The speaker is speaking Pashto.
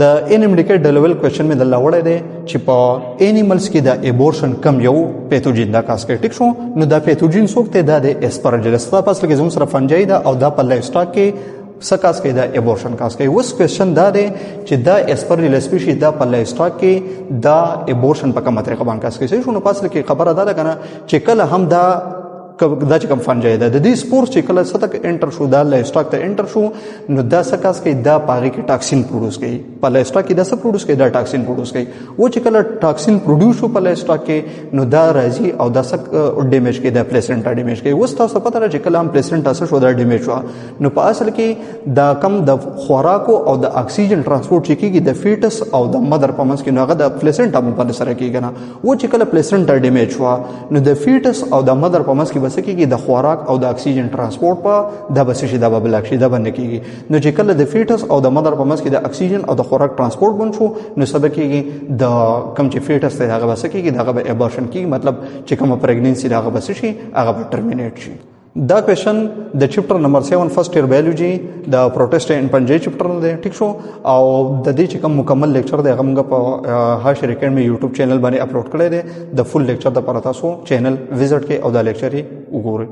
د انیمډیکیټ د لیول کوېشن مې دلته وړی دی چې په انیملز کې د ایبورشن کم یو پیتوجین دا کاس کوي، ټیک شو. نو دا پیتوجین څوک دی؟ دا د اسپرجلس. دا په اصل کې زموږ سره فنجای ده او دا په لایف سټاک کې څه کاس کوي؟ دا ایبورشن کاس کوي. اوس کوېشن دا دی چې دا اسپرجلس سپیشي دا په لایف سټاک کې دا ایبورشن په کومه طریقه باندې کاس کوي؟ صحیح شو. نو په اصل کې خبره دا ده کنه چې کله هم دا دا چې کوم فنجای ده، د دې سپورس چې کله ستک انټر شو، دا لایف سټاک ته انټر شو، نو دا څه کاس کوي؟ دا پاغي کې ټاکسین پروډوس کوي. په لایف سټاک کې دا څه پروډوس کوي؟ دا ټاکسین پروډوس کوي. و چې کله ټاکسین پروډوس شو په لایف سټاک کې، نو دا راځي او دا څه ډیمیج کوي؟ دا پلیسنټا ډیمیج کوي. اوس تاسو پته ده چې کله هم پلیسنټا څه شو، دا ډیمیج شو، نو په اصل کې دا کم د خوراکو او د اکسیجن ترانسپورت چې کیږي د فیټس او د مدر په منځ کې، نو هغه د پلیسنټا په باندې سره کیږي نه. و چې کله پلیسنټا ډیمیج شو، نو د فیټس او د مدر په منځ کې بس کیږي د خوراک او د اکسیجن ترانسپورت په دا بس شي، دا به بلاک شي، دا باندې کیږي. نو چې کله د فیټس او د مدر په منځ کې د اکسیجن او د خوراک ترانسپورت بند شو، نو سبب کیږي د کم چې فیټس ته هغه بس کیږي، دغه به ابورشن کیږي، مطلب چې کوم پریګننسي هغه بس شي، هغه به ټرمینیټ شي. دا کوېشن د چپټر نمبر 7 فرست ایئر بایولوژي د پروټیسټ ان پنجې چپټر نه دی، ټیک شو. او د دې چې کوم مکمل لیکچر دی هغه موږ په هاشر اکیډمي یوټیوب چینل باندې اپلوډ کړی دی. د فل لیکچر د پاره تاسو چینل وزټ کړئ او دا لیکچر یې وګورئ.